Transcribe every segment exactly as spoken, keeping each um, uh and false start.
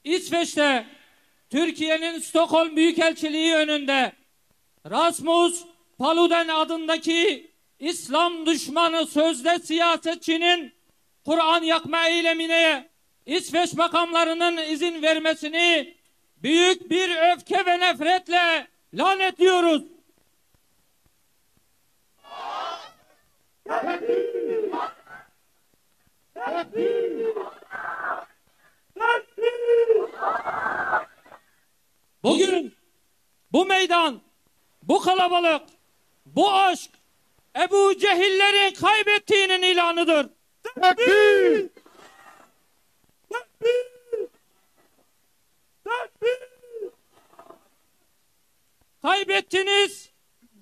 İsveç'te Türkiye'nin Stockholm Büyükelçiliği önünde Rasmus Paludan adındaki İslam düşmanı sözde siyasetçinin Kur'an yakma eylemine İsveç makamlarının izin vermesini büyük bir öfke ve nefretle lanetliyoruz. Bugün bu meydan, bu kalabalık, bu aşk Ebu Cehillerin kaybettiğinin ilanıdır. Tekbir! Tekbir! Tekbir! Kaybettiniz,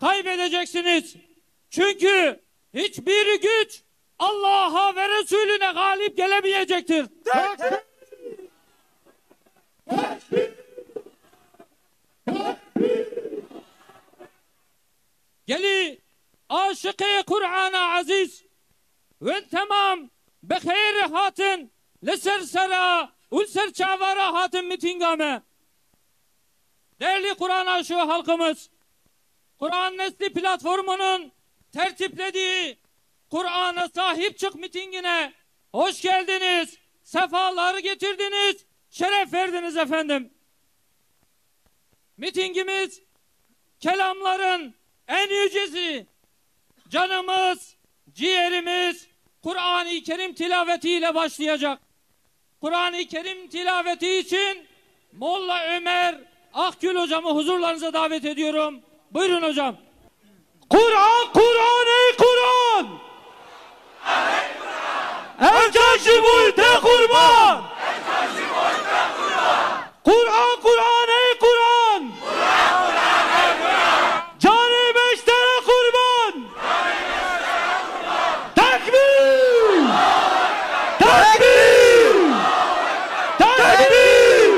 kaybedeceksiniz. Çünkü hiçbir güç Allah'a ve Resulüne galip gelemeyecektir. Tekbir! Gelî aşiqê Qur'ana ezîz, win temam bi xêr hatin, li ser sera û li ser çavara hatin mîtînga me. Değerli Kur'an aşığı halkımız, Kur'an Nesli platformunun tertiplediği Kur'an'a sahip çık mitingine hoş geldiniz, sefalar getirdiniz, şeref verdiniz efendim. Mitingimiz kelamların en yücesi, canımız, ciğerimiz Kur'an-ı Kerim tilavetiyle başlayacak. Kur'an-ı Kerim tilaveti için Molla Ömer Akgül hocamı huzurlarınıza davet ediyorum. Buyurun hocam. Kur'an, Kur'an, ey Kur'an! Ev can ji bo te qurban! Kur'an, Kur'an, ey Kur'an! Canê me ji te re qurban! Tekbîr! Tekbîr! Tekbîr!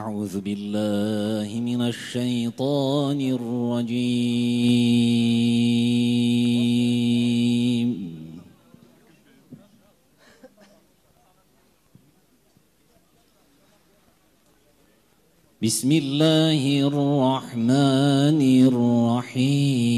أعوذ بالله من الشيطان الرجيم. بسم الله الرحمن الرحيم.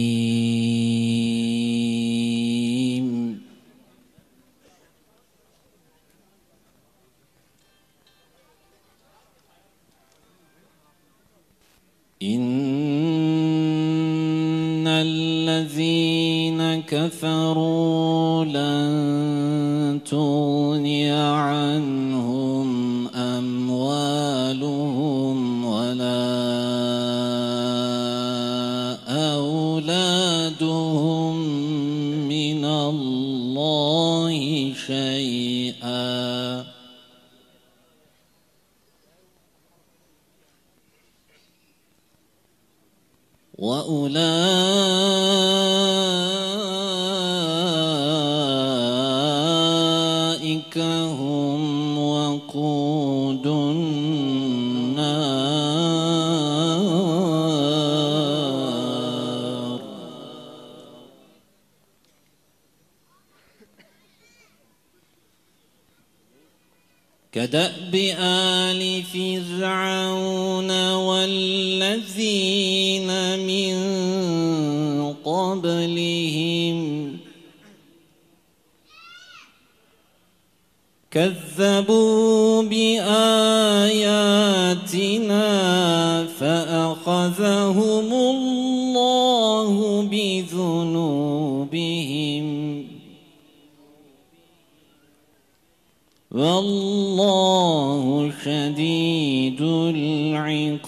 إن الذين كفروا لن تغني عنهم أموالهم ولا أولادهم من الله شيئا وأولئك هم وقود النار. كدأب آل فرعون والذين من قبلهم كذبوا بآياتنا فأخذهم الله بذنوبهم والله شديد العقاب.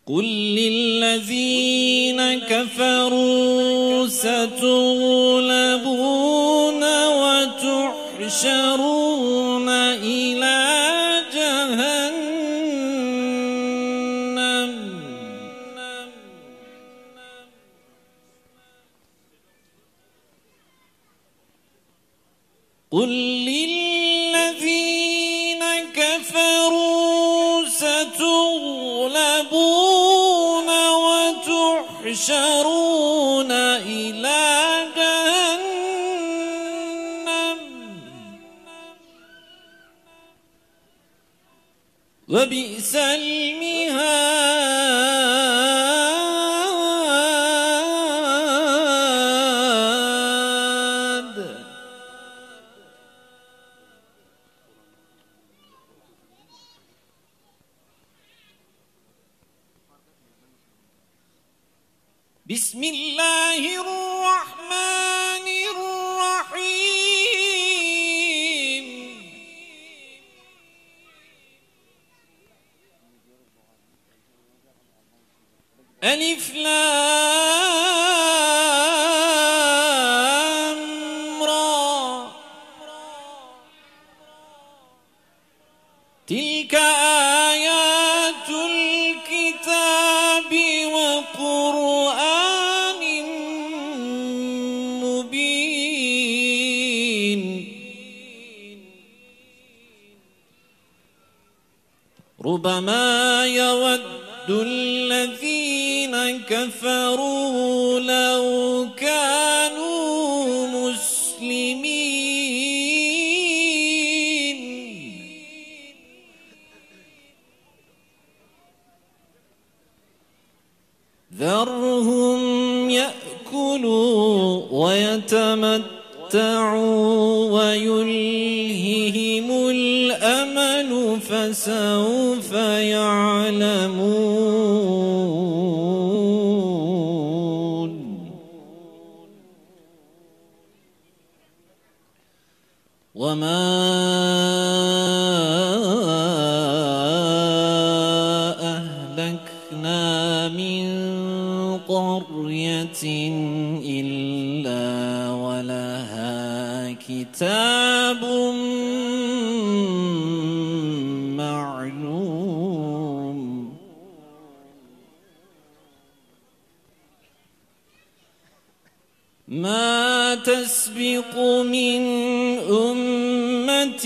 قل للذين كفروا ستغلبون وتحشرون إلى جهنم. قل لله يحشرون إلى جهنم وبئس المهاد. بسم الله الرحمن الرحيم. ألف لام را. تلك آيات الكتاب وقرآن مبين. ربما يود الذين كفروا لو كانوا مسلمين. ذرهم يأكلوا ويتمتعوا ويلههم الأمل فسوف يعلمون. وما أهلكنا من قرية إلا ولها كتاب معلوم. ما تسبق من أمة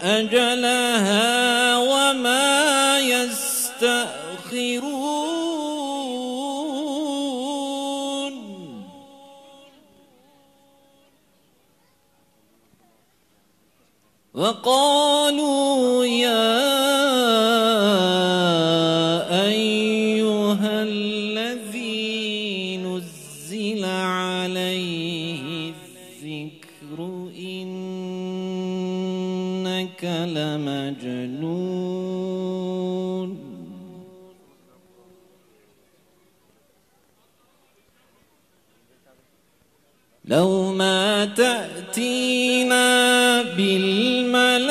أجلها وما يستأخرون. وقالوا يا أيها الذي نزل عليه الذكر إنك لمجنون. لو ما تأتينا بالملائكة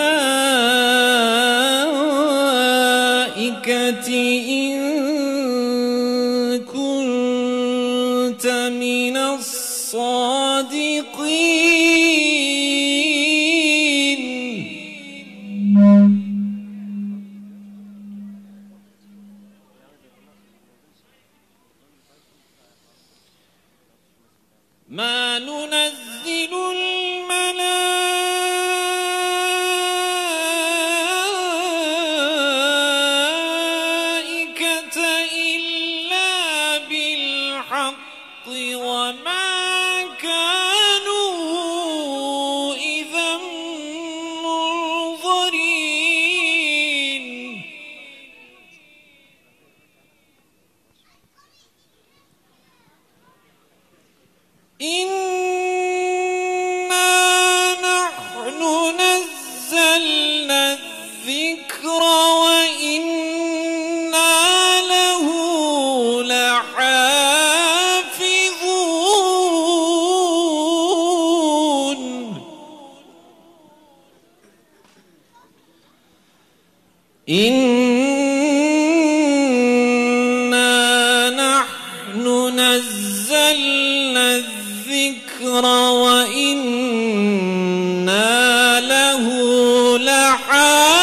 إن كنت من الصادقين. ما ننزل الملائكة إلا بالحق وما كانوا إذا منظرين. إنا نحن نزلنا الذكر وإنا له لحافظون. إنا نحن نزلنا الذكر وإنا له لحافظون.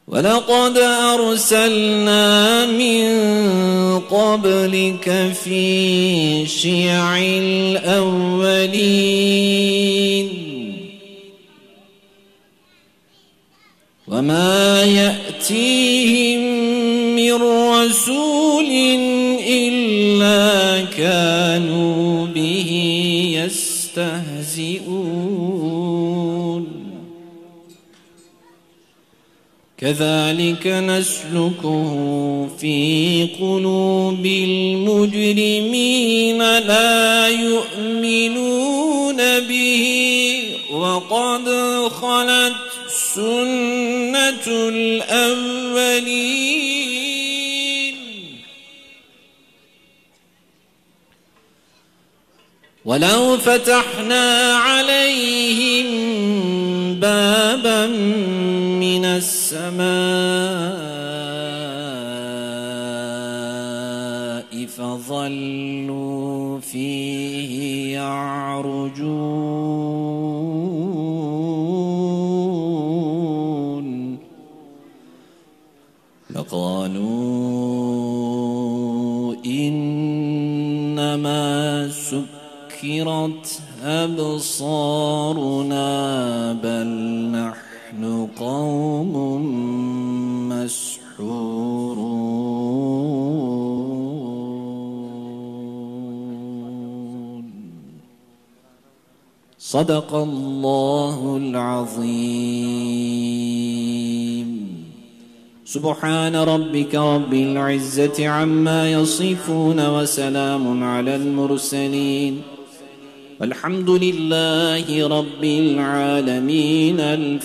ولقد أرسلنا من قبلك في شيع الأولين. وما يأتيهم من رسول إلا كانوا به يستهزئون. كذلك نسلكه في قلوب المجرمين لا يؤمنون به وقد خلت سنة الأولين. ولو فتحنا عليهم بابا من السماء فظلوا فيه يعرجون. لقالوا إنما سكرت أبصارنا بل نحن قوم مسحورون. صدق الله العظيم. سبحان ربك رب العزة عما يصفون وسلام على المرسلين والحمد لله رب العالمين. الفاتحة.